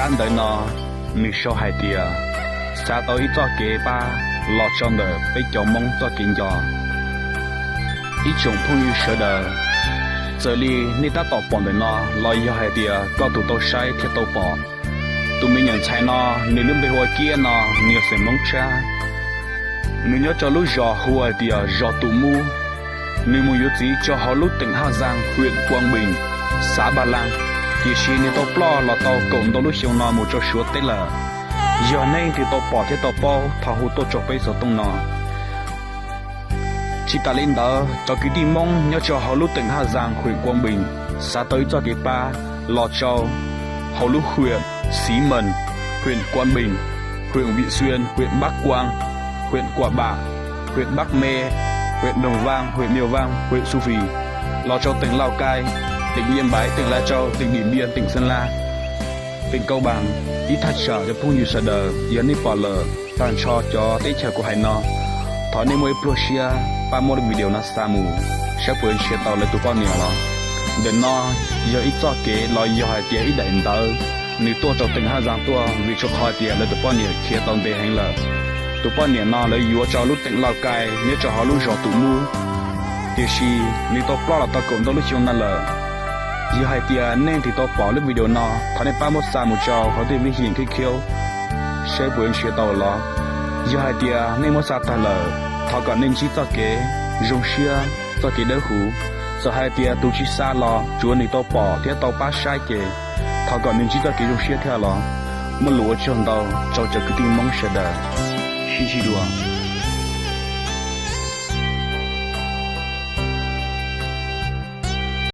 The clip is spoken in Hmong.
Pab ntawv no nws sau hais tias, xav tau ib txoj kev pab los rau ntawm peb cov Hmoob txoj kev nco. Ib tsoom phooj ywg sawv daws, txawm li nej tab tom pom ntawm no los yog hais tias koj tus tau saib thiab tau pom, tus me nyuam ntxhais no nws lub npe hu ua Kiab no, nws yog xeem Hmoob Tshab. Nws nyob rau lub zos hu hais tias zos Tus Mub. Nws mus yuav txiv rau hauv lub teem Haj Zaas, hwm Kuam Npees, xav Npaj Laas, tiam sis nws tau ploj los tau kaum ntau lub xyoo no mus rau Suav teb lawm. Yog nej twg tau pom thiab tau paub thov hu tuaj rau peb xov tooj no. Tsis tas li ntawd, cov kwv tij Hmoob nyob rau hauv lub teem Haj Zaas, hwm Kuam Npees, xav tau ib txoj kev pab los rau hauv lub hwm Xiv Mees, hwm Kuam Npees, hwm Vim Xuas, hwm Npab Kuam, hwm Kuam Npam, hwm Npab Me, hwm Doog Vaaj, hwm Mias Vaaj, hwm Xu Fis, los rau teem Lauj Kaij, teem Yias Npaiv, teem Lav Tsau, teem Dim Npias, teem Xeeb Laj, teem Kaub Npaas. Ib thaj tsam cov phooj ywg sawv daws, yog nej pom lawm tag nrho cov teb chaws kuv hais no, thov nej muaj ib pluag siab pab muab video no xa mus saib puas nrhiav tau lawv tus poj niam los. Ntawm no yog ib txoj kev los yog hais tias ib daim ntawv nws tuaj rau teem Haj Zaas tuaj, vim rau qhov tias lawv tus poj niam khiav tau ntev heev lawm. Tus poj niam no lawv yuav rau lub teem Lauj Kaij nyob rau hauv lub zos Tus Mub, tiam sis nws tau ploj los tau kaum ntau lub xyoo no lawm. Yog hais tias nej twg tau pom lub video no, thov nej pab muab xa mus rau hauv tej vib hiam khiab khiab saib puas nrhiav tau los. Yog hais tias nej muab xa tag lawm, thov kom nej ntsib txoj kev zoo siab, txoj kev dawb huv. Txawm hais tias tus tsis xa los tsuav nws tau pom thiab tau pab saib ces thov kom nws ntsib txoj kev zoo siab thiab los. Muaj lus ua tsaug ntau rau cov kwv tij Hmoob sawv daws. Sib ntsib dua.